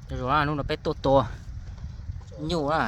Zoo, hnub no peb tuaj tua nyuj na.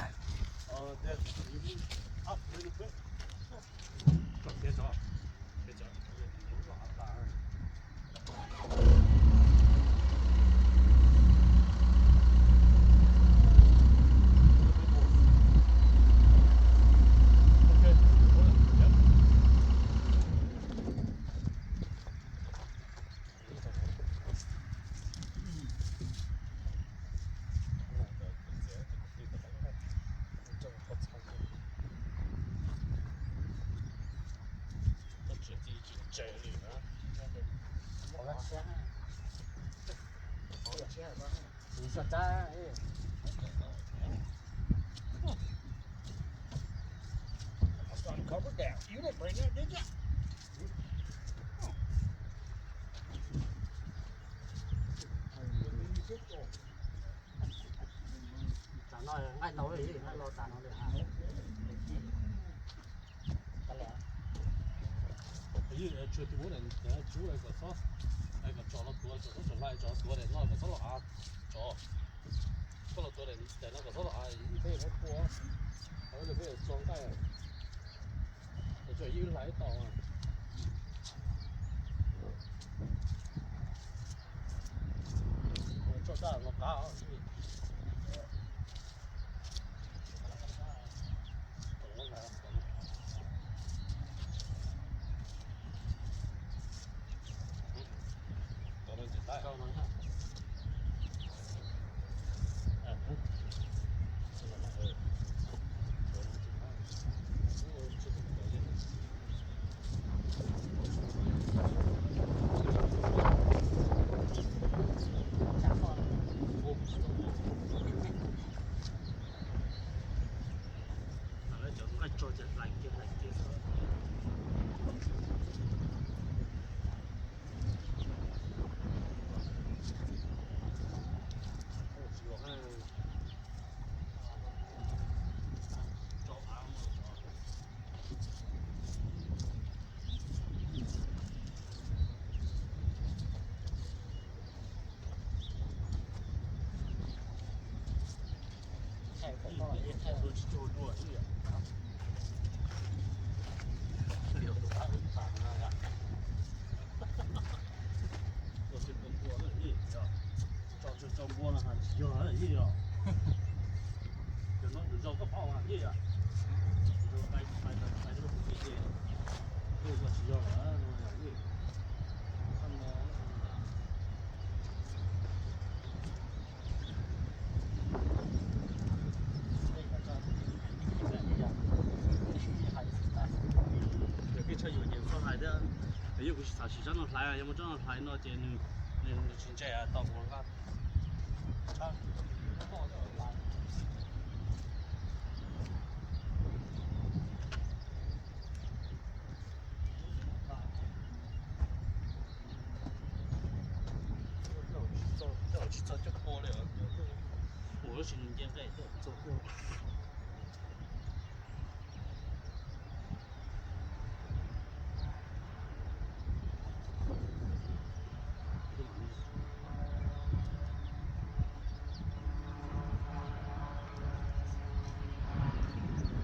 Tsam no nqaij tau li, nqaij los tas no li ha. Tshuav tus ub, tus ub kom txhob, kom tsom los tuav, tsom txhob tsom hlais, tsom los tuav daim no kom txhob los av, tsom, txhob los tuav daim no kom txhob los av, peb yuav muab pua, peb yuav txo nqaij, tsuas ib hlais ib tau. Tso daj no qab. Lawv cov nqaij tso ces hlais kiag hlais kiag xwb. Tso npua no tsis yog ib yam. Cov no nws zoo koj paub mas ib yam. Nws zoo qai qai qai rau kuv pom ces, ua tsis yog lawm no yom. Yog peb tshaj yuav ces txhob hais thiab. Yog kuv tsis xav siv tsob no hlais, yog muaj tsob no hlais no ces nws, nws tsis ntse tau ua nqaj. Tsis txog coj pua li, ua lub tsis nce nqe coj txog tuaj.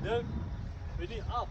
Dude, we need up.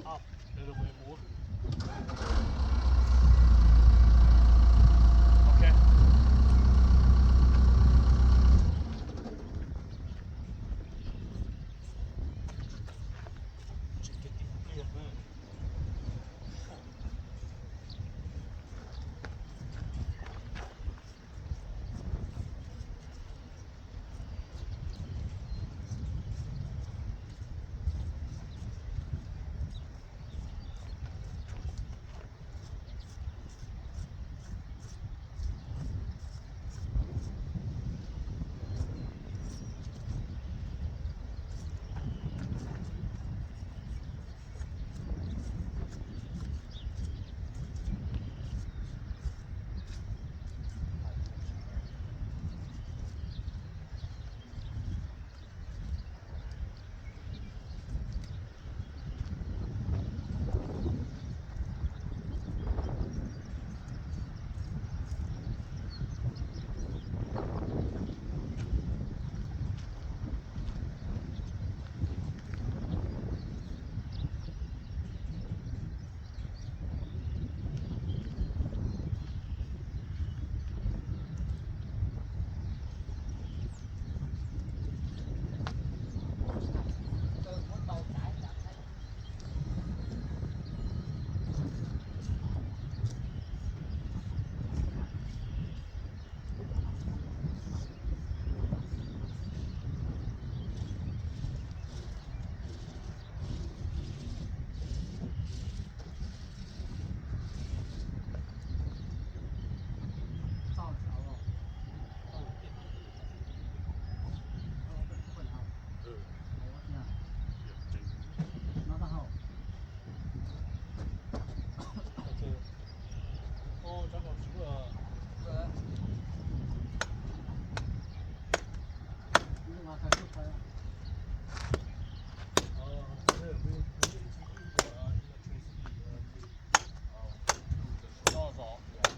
Up, the other way more. Okay. Just get the clear, man. No, so,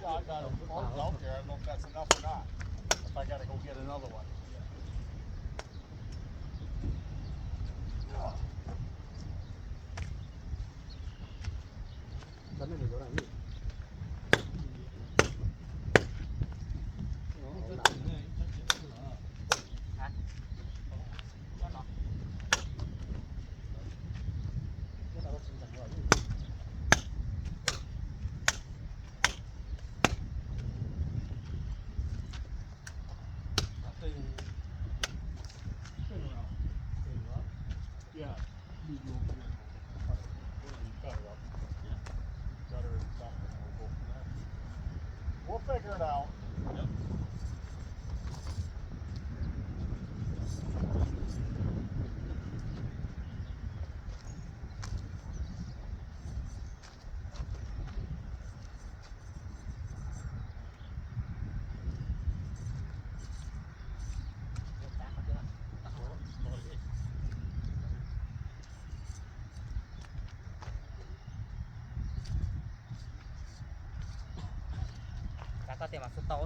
yeah, I got a box out there. I don't know if that's enough or not. If I gotta go get another one. Yeah. We'll figure it out. Yep. Kav koj tias mas xwb tau.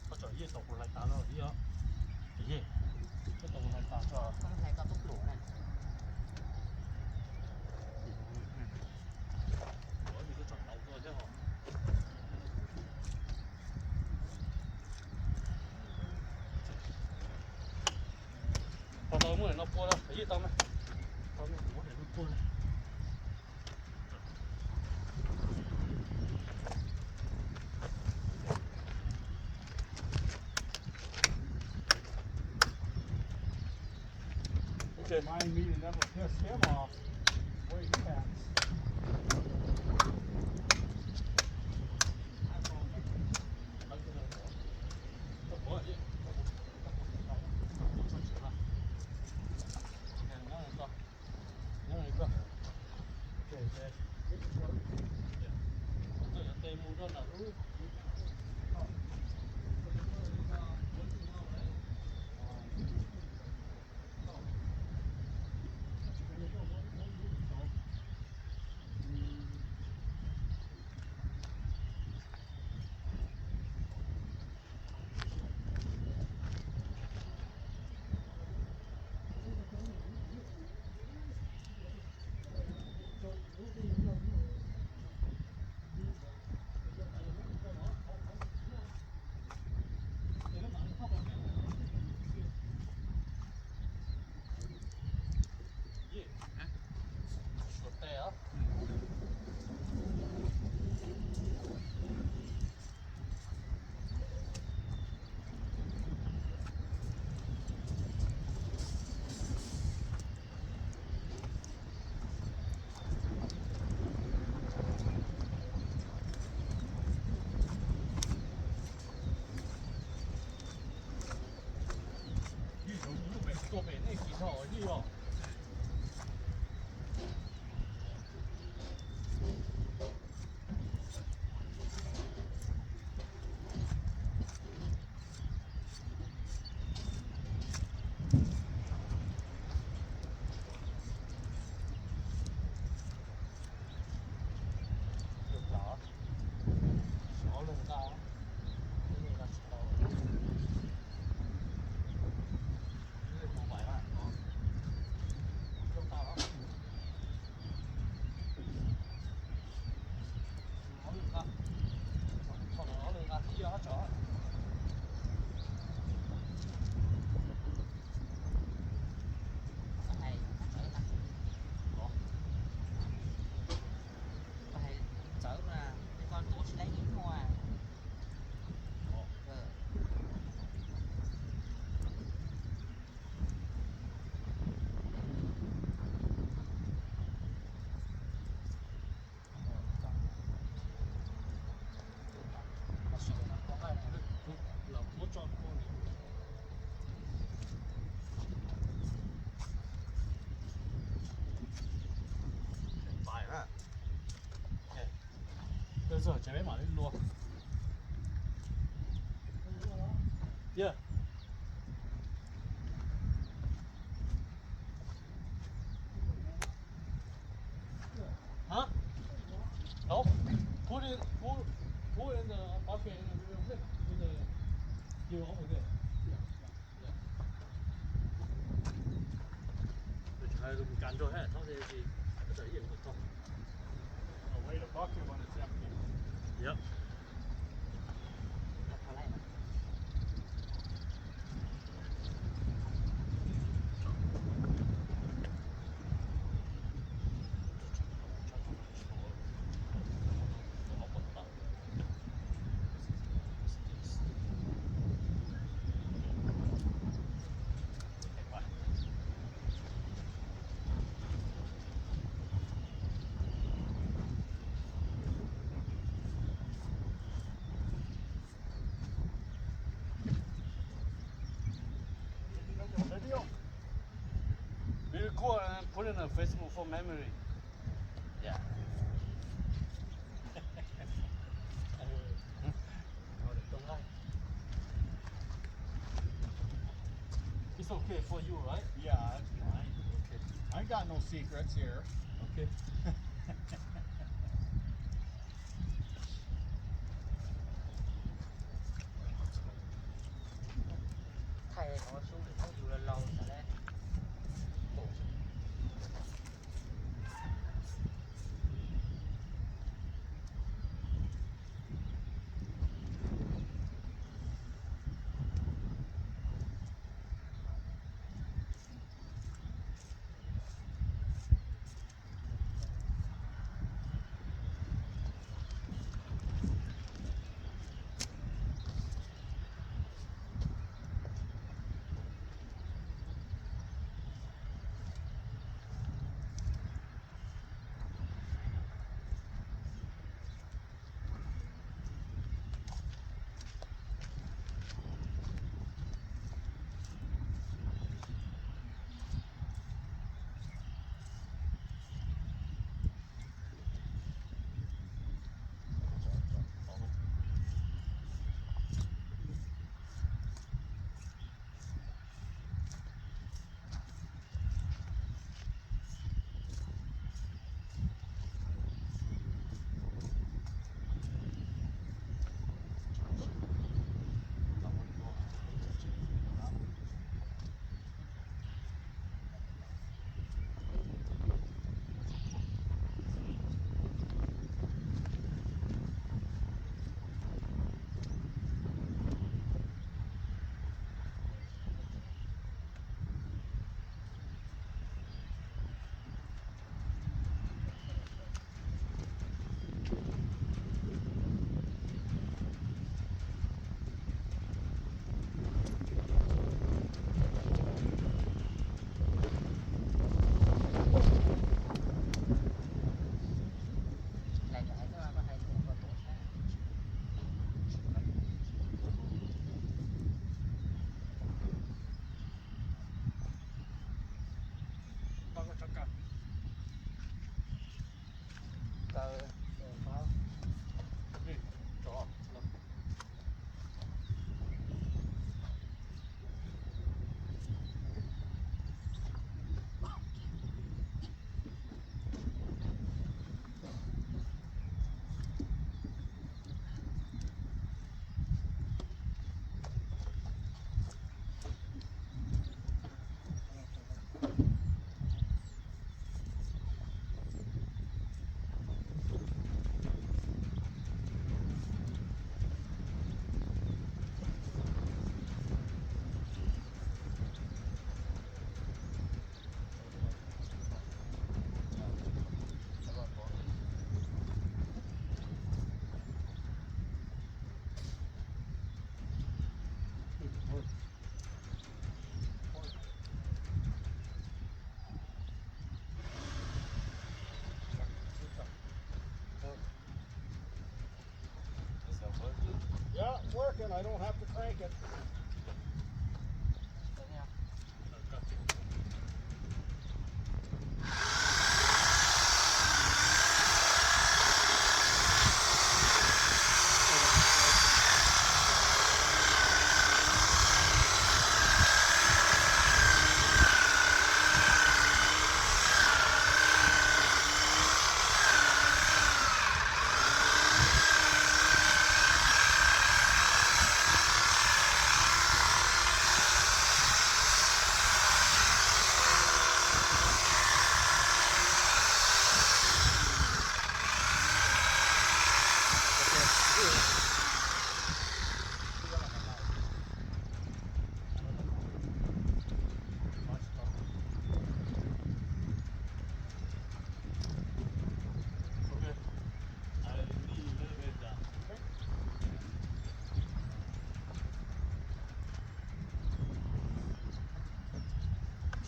Koj tsom yej tom kuv hlais tav no ib os. Yej, koj tom kuv hlais tav tso. Koj hlais tau tub pluam na. Ua li koj tsom tau tuaj thiab os. Tau tau muab daim no pua, yej tau na. Tau muab daim no pua. Okay. Mind me to never piss him off. Where you at? Txawv mas, koj tuav tsis laib ib muag. Tus zog ces peb mam li luag. Yeah. Huh? No. Put it, put, put in the bucket in the real quick. With the, you over there. Yeah. Away the bucket when it's empty. Yep. Video. We record and put in a Facebook for memory. Yeah. It's okay for you, right? Yeah, that's fine. Okay. I got no secrets here. Okay. Thaj no xub nws poob yus los laus tas le. It's working, I don't have to crank it.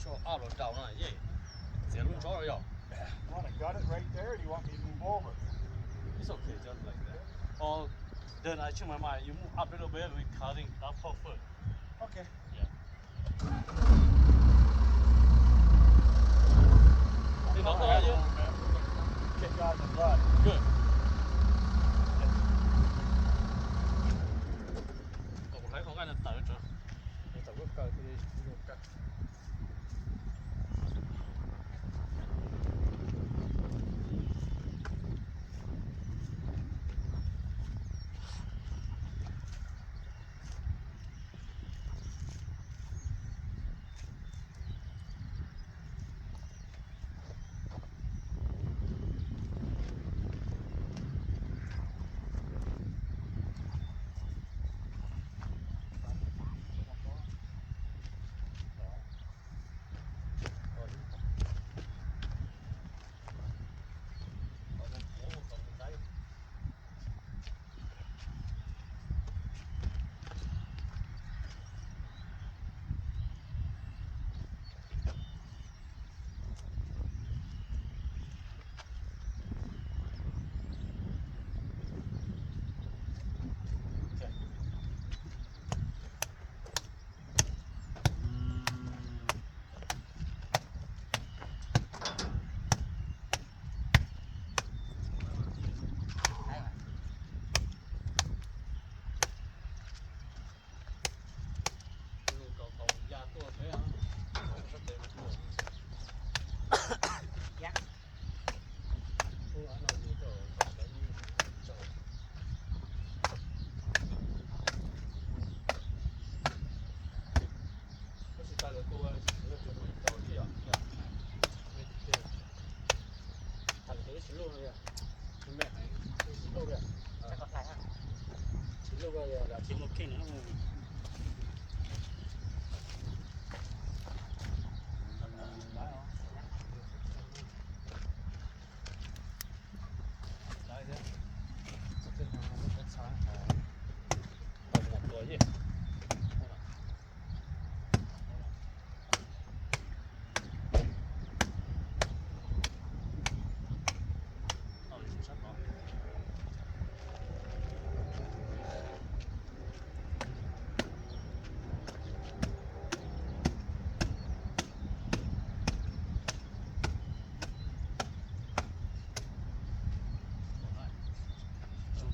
Soj ab los daus no, txiav lub ntsob yog. Want to gut it right there, or do you want me to move over? It's okay, just like that. Oh, then I change my mind. You move up a little bit, we cutting that whole foot. Okay. Yeah. Good. Kom kuv hlais qhov nqaij no tawm tso. Tawm lub kaw thiaj li zoo kawg.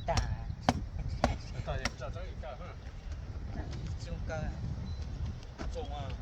Tag. Zoo kawg.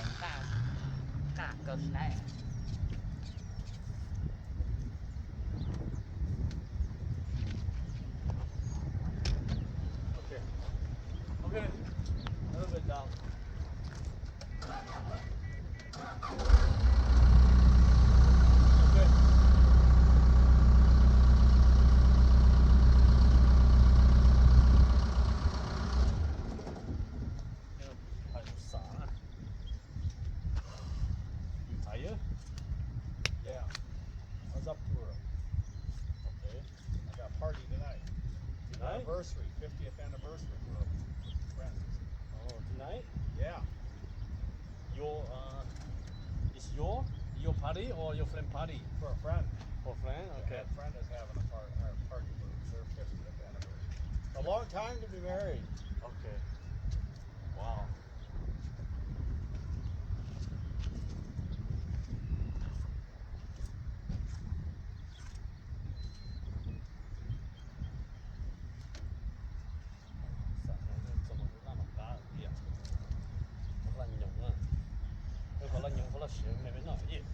Nqaj, nqaj kawg snap. Okay. Okay. A little bit down. fiftieth anniversary club. Friends. Oh, tonight? Yeah. Your, uh, it's your, your party or your friend party? For a friend. For friend? Yeah, okay. A friend is having a par-, a party for their fiftieth anniversary. A long time to be married. Okay. Wow. Xav no txog tus laj no qab tiag. Qhov laj nyoos na. Qhov laj nyoos qhov laj siav me me no yeej.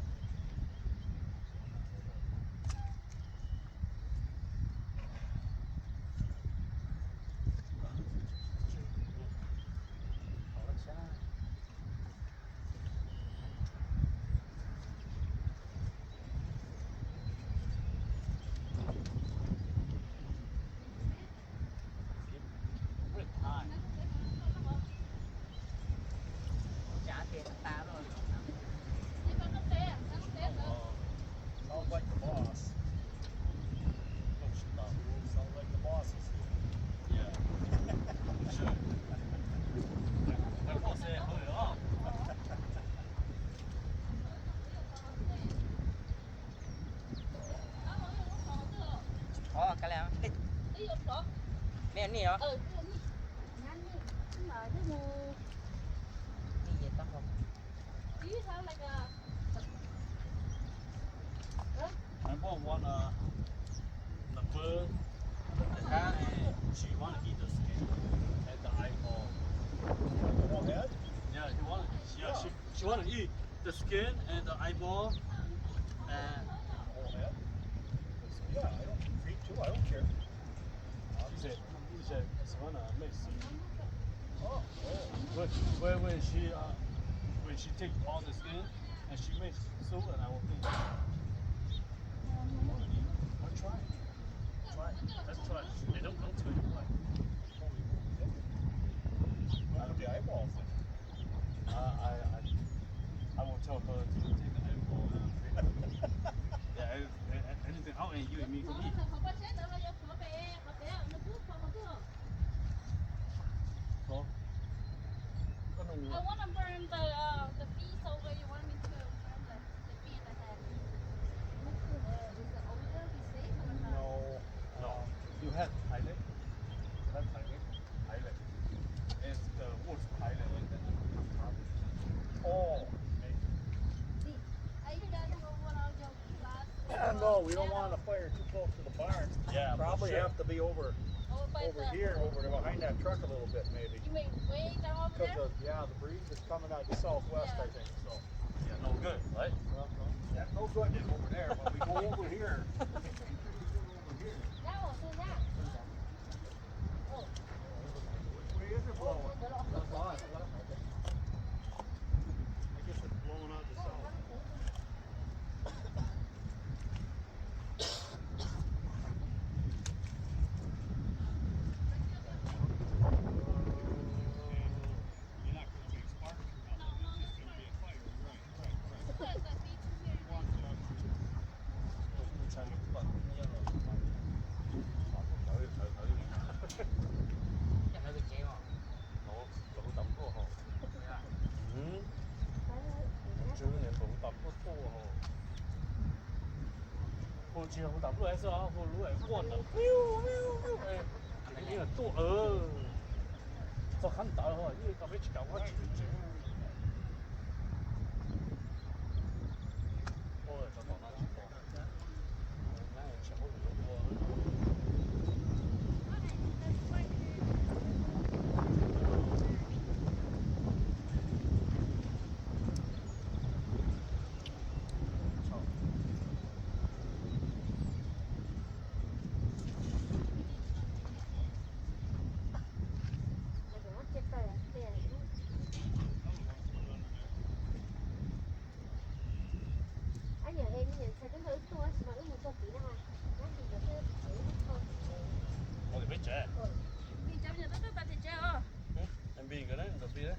Qhov laj siav. Sounds like the boss. Sounds like the boss is here. Yeah. Sure. My boss said, "Hold it up." Ɔ, ka le. Me ni os. Ni ye tau ho. I bought one, uh, the bird, the hat, and she want to eat the skin and the eyeball. Like the whole head? Yeah, she want, yeah, she, she want to eat the skin and the eyeball. And the whole head? Yeah, I don't, me too, I don't care. She said, she said, "It's one, uh, mix." Oh, oh. When, when, when she, uh, when she take all the skin and she makes soup and I will think, "I'll try it." Try it. Let's try it. They don't come to it. What? What with the eyeballs? Uh, I, I, I will tell her to take the eyeball. Yeah, I, I, anything out and you and me can eat. Có. Có nồng. I want to burn the, uh, the feet, so where you want me to burn the, the feet and the head? Uh, is the oil be safe or not? No. No. You have 排队? You have 排队? 排队. It's the worst 排队 like that. Oh. Hey. See, I don't know what I'll do. No, we don't want the fire too close to the barn. Yeah, for sure. Probably have to be over, over by over the here, over to behind that truck a little bit, maybe. You mean way down over there? 'Cause the, yeah, the breeze is coming out the southwest, yeah, I think, so. Yeah, no good, right? Uh-huh. Yeah, no good is over there, but we go over here. Over here. That won't do that. Where is it blowing? I guess it's blowing out the south. You're not gonna make sparks from it. It's just gonna be a fire. Right, right, right. Ntawd hu tab tuaj hos. Ntawd hu tab tuaj tuaj hos. Hu tsis hu tab tuaj xwb, hu lub quaj ntawd, tuaj txog qhab ntawd hos, yeej tau peb tsis kav ua tsis tsev. Ua tau tom no tsis pom. Ua li peb tsev. Npis nkawd ne, nkawd pib ne.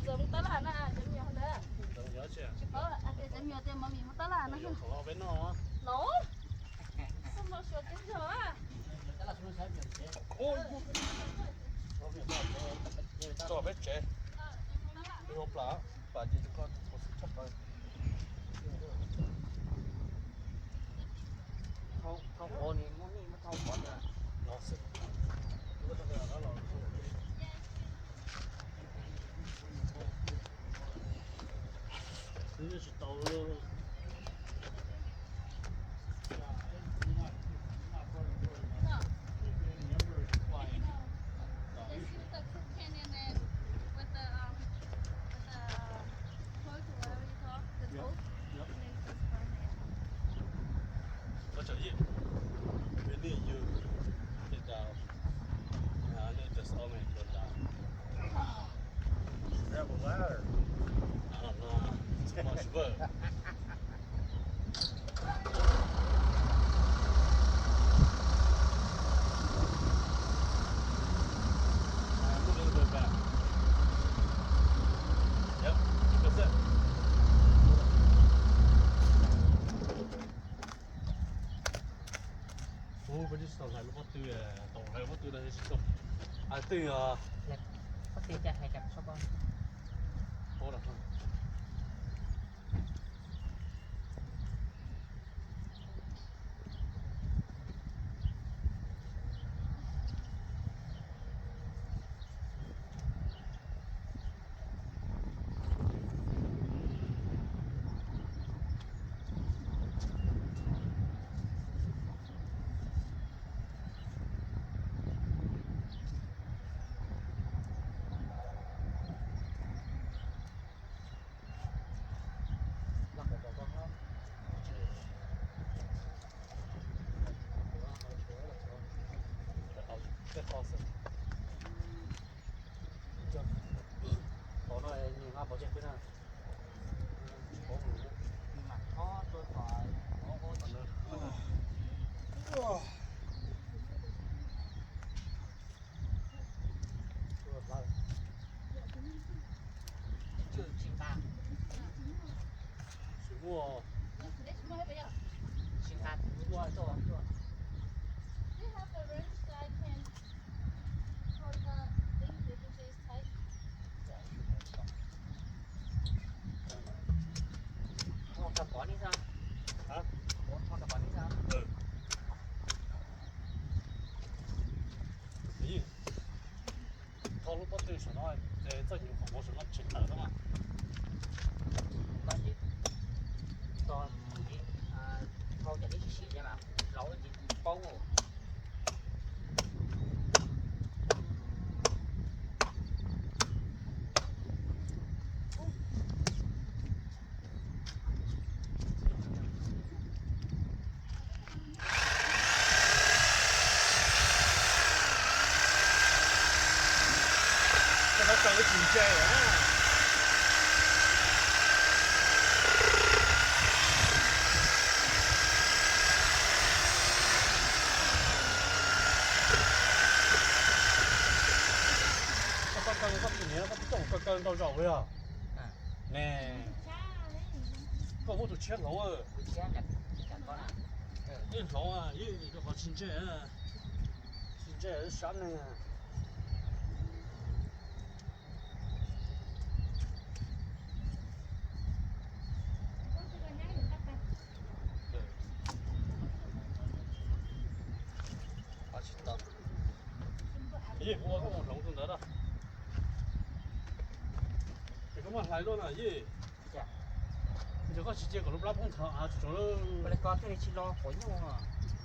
Cov me nyuam tab laj na, cov me nyuam ntawd. Cov me nyuam tsis paub tias cov me nyuam tias Mami mus tab laj na. Los peb noj. Los. Xub npau suav tib yog a. Tso peb tsev, peb ua plas, plas ces koj txhua xwm tshaj plaws. Thauj qhov ni, muab nej muab thauj qhov ntawd. Tsis tau. Just use the cook pan and then with the, um, with the, um, fork or whatever you call, the fork, and then you just burn it. What's up, you? We need you. Sit down. I need the stomach to die. Grab a ladder. I don't know. Too much work. Move a little bit back. Yep, keep it set. Ub, peb twb tsis tau hlais lub pob tw, tau hlais lub pob tw no tsis tau. Hais twg os? Pob tw cas hais cam tso pom. Ub, Qhov no nws nqa pov tseg xwb na. Tsis muaj. Tsis nqa. Do you have a wrench that I can pull the thing if it is tight? Ua rau pov ni xwb. Ua rau pov ni xwb. Thauj lub pob tw saum no ces txoj nyuv qhov saum no tsis tawm na. Koj ces, koj ces thauj cov neb tsis siv ces mas laus ces paub. Koj txhob tso wb tsis ntse. Koj txhob kaw, koj tsis niam, koj tsis txhob kaw kaw ntau zaus li os. Ne, koj muab tus tshiab hloov. Ib hloov, ib rau qhov tsis ntse, tsis ntse sab ne. Ib, ua koj mus hloov tus ntawd na. Es koj muab hlais luaj na, ib. Yog koj tsis cia kom lub plab poob thav av tsuas tsuas lawm. Ua li ko thiaj li tsis lo quav nyuj.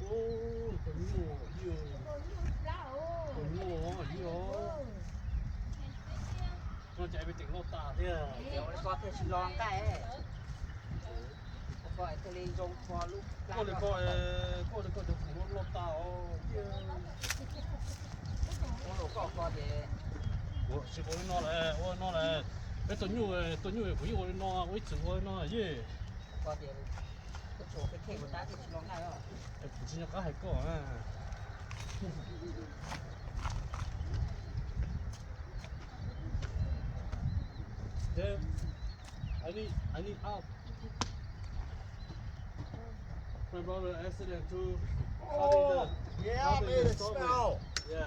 Ub, quav nyuj, ib, quav nyuj, ib os. No ces everything loj tas thiab. Ua li ko thiaj tsis lo nqaij. Ua li ko thiaj li zoo txhua lub plab. Koj li ko, koj li ko cov khoom no loj tas os. Ua li ko ces, ua tsis ua li no lawm, ua li no lawm. Peb tua nyuj, tua nyuj kuv yeej ua li no, ua ib txwm ua li no yeej. Kuv tsis nco qab hais koj na. Then I need, I need out. My brother accident too. Oh, yeah, made it smell. Yeah.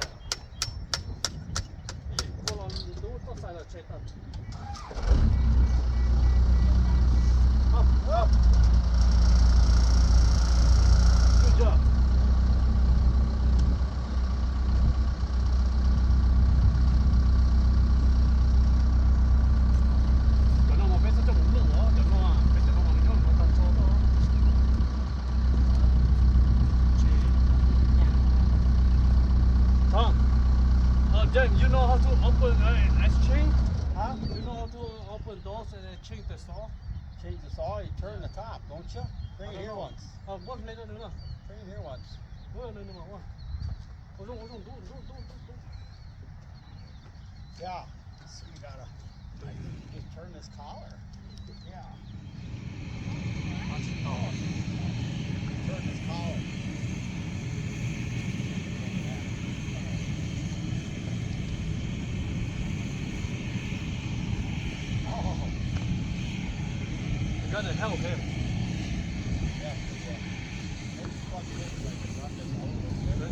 Ua los ntub txoj xais los tseg tag. Good job. Cov no mas peb txhob coj mus luaj os, cov no, peb cov no mas nws nyob mus tag nrho. Tom, uh, James, you know how to open uh, ice chain? Huh? You know how to open doors and uh, change the salt? Change the salt, you turn the top, don't you? Bring it here once. Uh, what later, no, no. Bring it here once. Ua no, no, no. Ua zoo, ua zoo, ntub, ntub, ntub, ntub, ntub. Yeah. So you gotta, I think you just turn this collar. Yeah. Watch it go. Turn this collar. Oh. You gotta help him. Yeah, yeah. Maybe plug it in so I can run this out a little bit.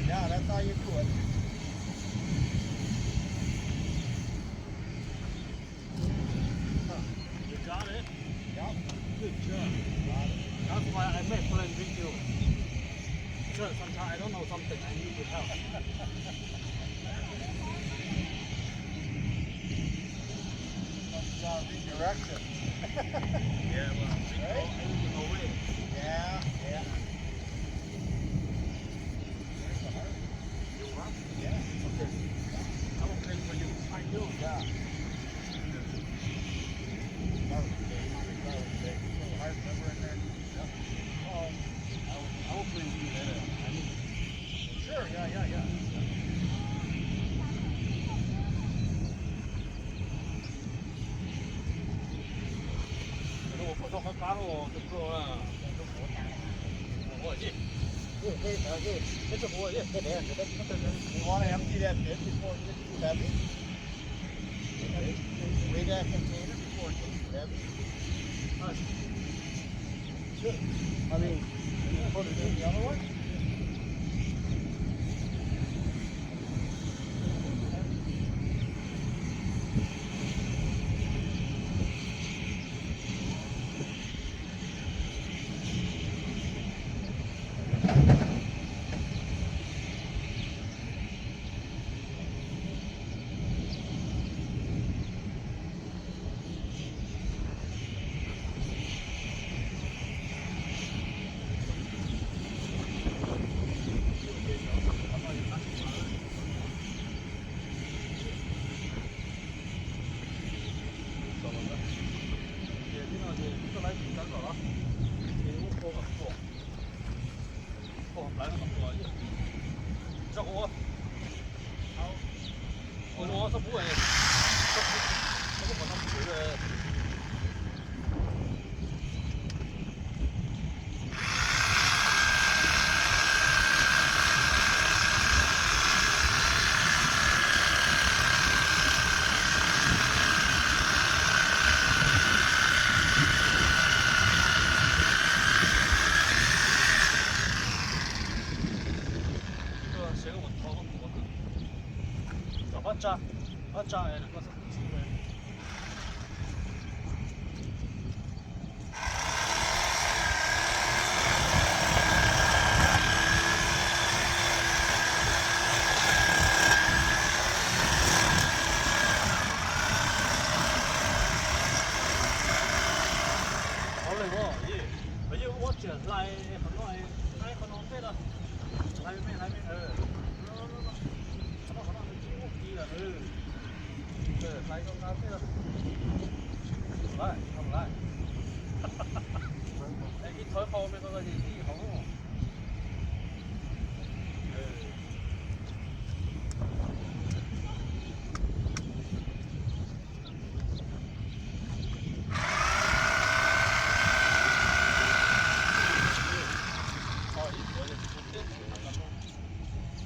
Yeah, that's how you do it. You got it? Yep. Good job. Got it. That's why I make friend with you. Because sometimes I don't know something, I need your help. Some, uh, redirection. Yeah, well, we go, I need to go with. Yeah, yeah. There's the heart. You want? Yeah. Okay. I will play for you. I do. Yeah. That was big. That was big. Little heart number in there. Yep. Um, I will, I will play with you later. I need. Sure, yeah, yeah, yeah. Ua qhov toj qab qab los tus pro na. Ua ua yej. Peb tsis ua yej. You want to empty that bin before it gets too heavy? Weigh that container before it gets too heavy. Good. I mean, put it in the other one. Qhov lwm os, yej, yej ua tsis hlais qhov no, hlais qhov no tej los, hlais me hlais me, qhov no qhov no nws tsis muaj kis lawm, hlais zoo nqa tej los, hlais, hlais. Thawb qau me ko ces ib hauv.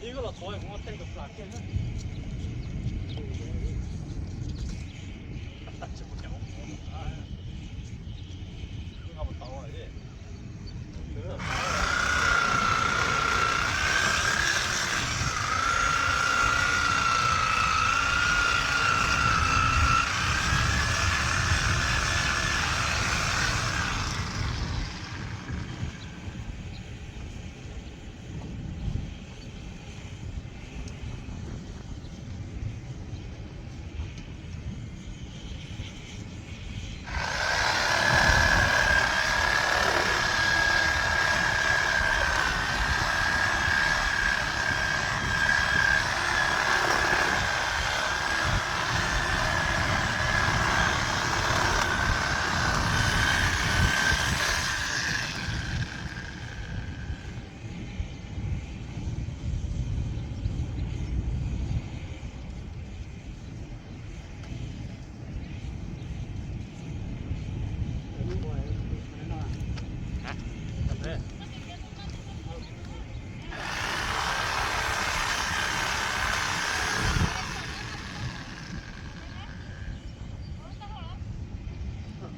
Ib koj los tuav kuv muab tej tus plas kiag na.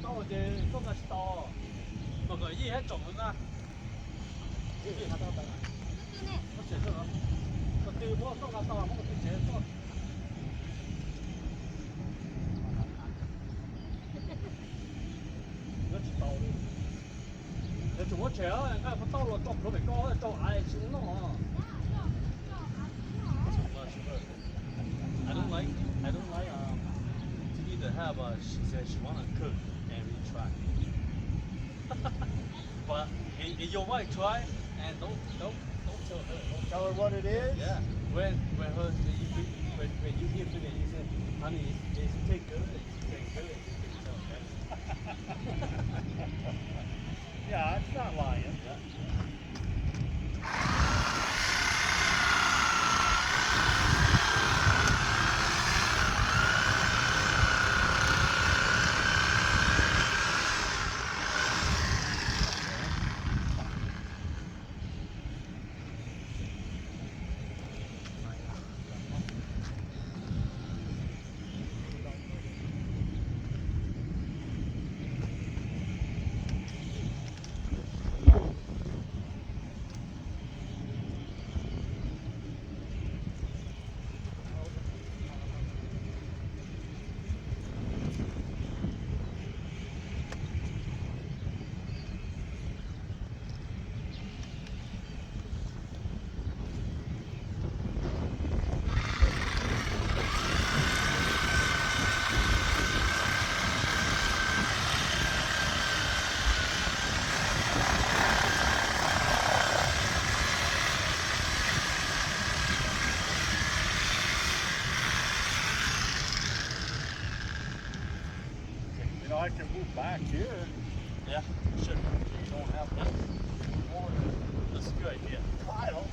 Tau ces tuaj nqa tsis tau, mas kom yij hab tsoom na. Ko tw muab koj nqa tau muab ko tw tsev tuaj. Yuav tsis tau li. Yuav tsum muab tshem, nqa ko tau los tso plhuav pem ko, tso av tsis ua noj. I don't like, I don't like um, to either have a, she said she wanna cook and we try. But if, if your wife try and don't, don't, don't tell her. Don't tell her what it is. Yeah. When, when her, when you, when, when you give to them, you say, "Honey, is, is it taste good?" Is it taste good? You can tell her. Yeah, it's not lying. Yeah. You know, I can move back here. Yeah, sure. You don't have to. That's a good idea. I don't.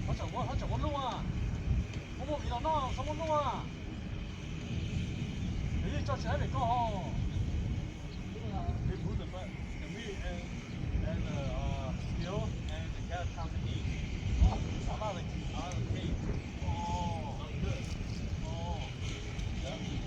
Qhov tseem muab, qhov tseem muab lub a. Muab muab viv los noj, txhob muab lub a. Nws yeej tso tsis haib pem koj ho. They put the, the meat and, and the, uh, Fuel and the gas comes in. Oh, I love it. I love the taste. Oh, good. Oh, yummy.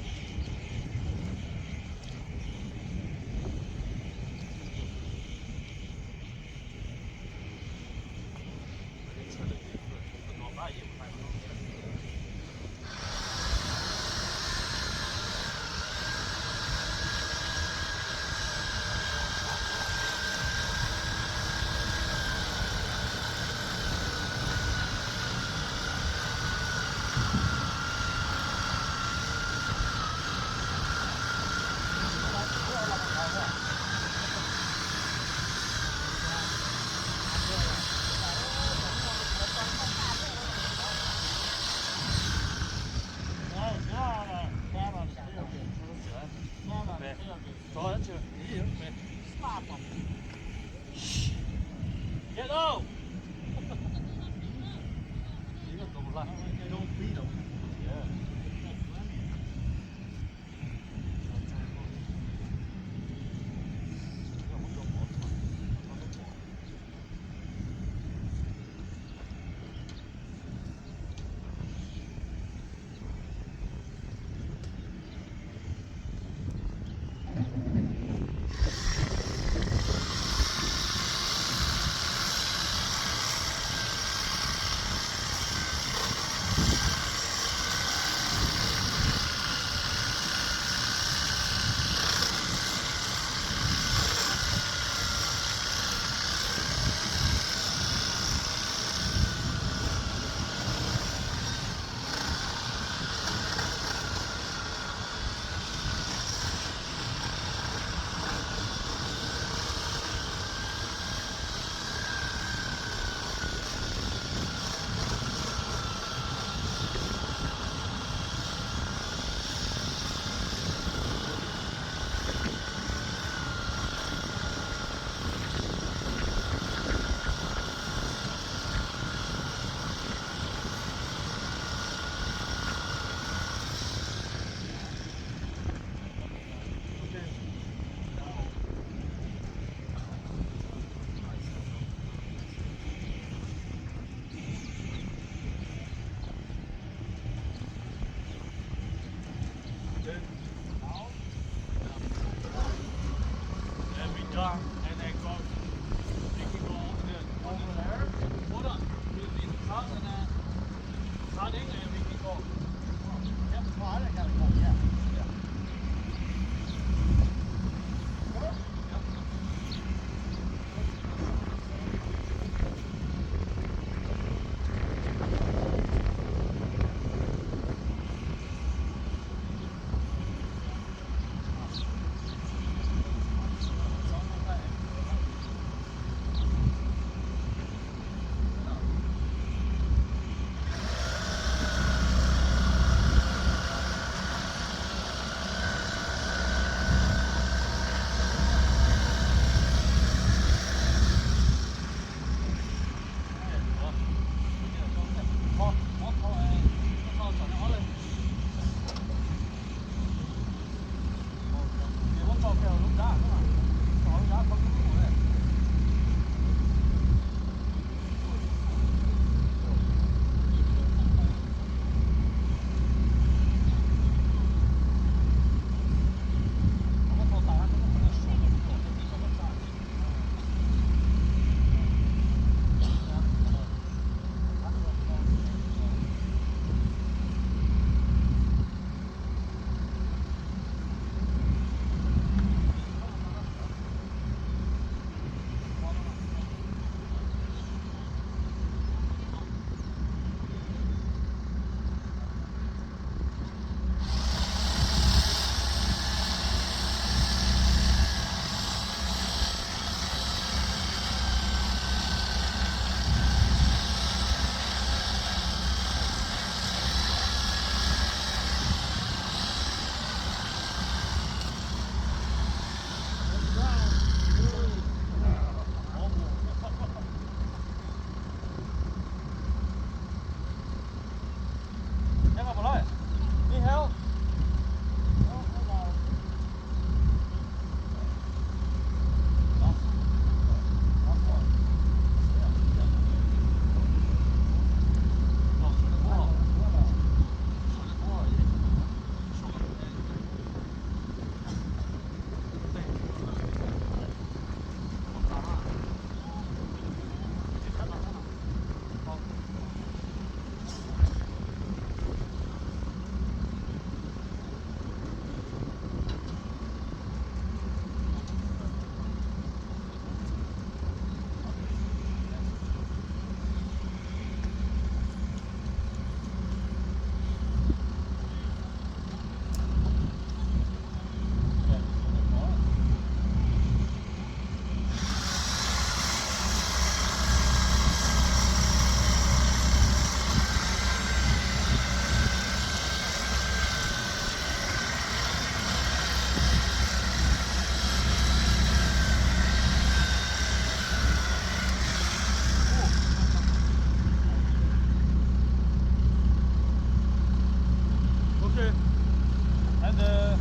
Every time.